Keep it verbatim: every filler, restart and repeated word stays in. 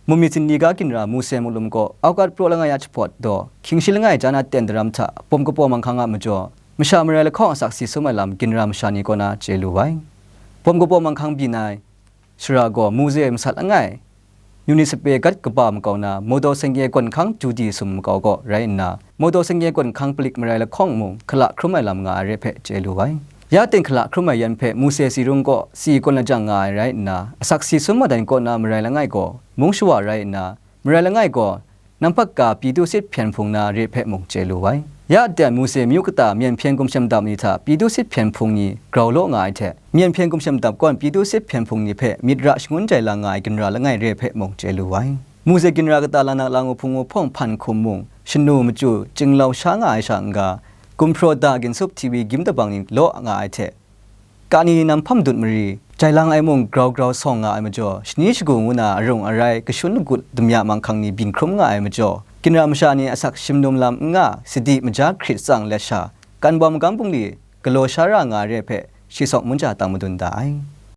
Mumyit Sindiga ginra Mose Mulum gaw Aukat Praw langai a jahpawt daw, hkying shi langai jan a ten daram hta bawm kabaw manghkang a majaw, masha marai lahkawng asak si sum ai lam ginra masha ni kaw na chye lu ai. Bawm kabaw manghkang byin ai shara gaw Mose masat langai, Munisipe gat kaba makau na, Mawdaw Seng-e gawn hkang Judi sum makau gaw rai nna, Mawdaw Seng-e gawn hkang palik marai lahkawng mung hkala hkrum ai lam nga ai re hpe chye lu ai. Ya ting hkala hkrum ai yan hpe Mose si rung kaw si kawn lajang nga ai rai nna, asak si sum madan kaw na marai langai gaw mung shawa rai nna, marai langai gaw nampak ka Pitu sit hpyen hpung na re hpe mung chye lu ai. Ya dan Mose myu kata myen hpyen gumshem dap ni hta Pitu sit hpyen hpung ni grau law nga ai hte, myen hpyen gumshem dap gawn Pitu sit hpyen hpung ni hpe myit ra shangun jai lang nga ai ginra langai re hpe mung chye lu ai. Mose ginra kata lanak lang u hpung u hpawng hpan hkum mung, shanu machyu, chinglau sha nga ai sha n-ga, gumhpraw da ginsup hti wi gyim dabang ni law nga ai hte, kani nam hpam dut mari, jai lang ai mung grau grau sawng nga ai majaw, shani shagu ngu na arung arai kashun lagut damya manghkang ni byin hkrum nga ai majaw, ginra masha ni asak shimnum lam n nga, sadi maja hkrit tsang let sha, kan bawm magam bungli galaw sha ra nga ai re hpe shi sawk munja tang madun da ai.